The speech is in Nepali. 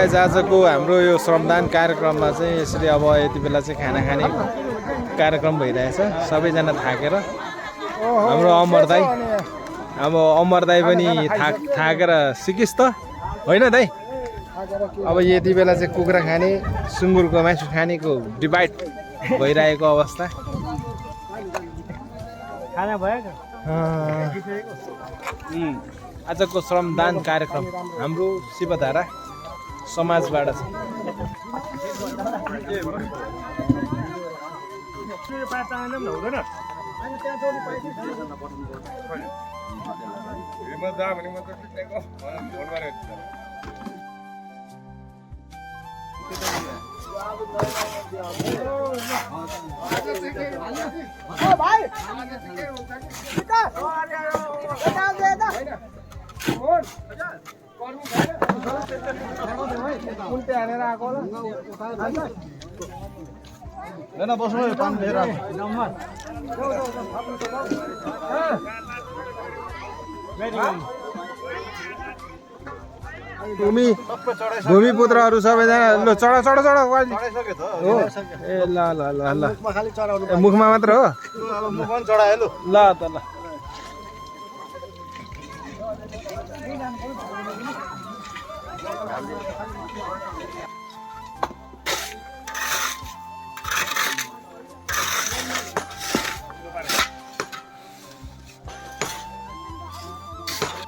आजको हाम्रो यो श्रमदान कार्यक्रममा चाहिँ यसरी अब यति बेला चाहिँ खाना खाने कार्यक्रम भइरहेछ। सबैजना थाकेर हाम्रो अमर दाई पनि थाकेर सिकिस् त होइन दाई। अब यति बेला चाहिँ कुखुरा खाने सुँगुरको मासु खानेको डिभाइड भइरहेको अवस्था। खाना भयो आजको श्रमदान कार्यक्रम हाम्रो शिवधारा समाजबाट छ। भूमिपुत्रहरू सबैजना ल चढा हो ए ल मुखमा मात्र हो ल त ल।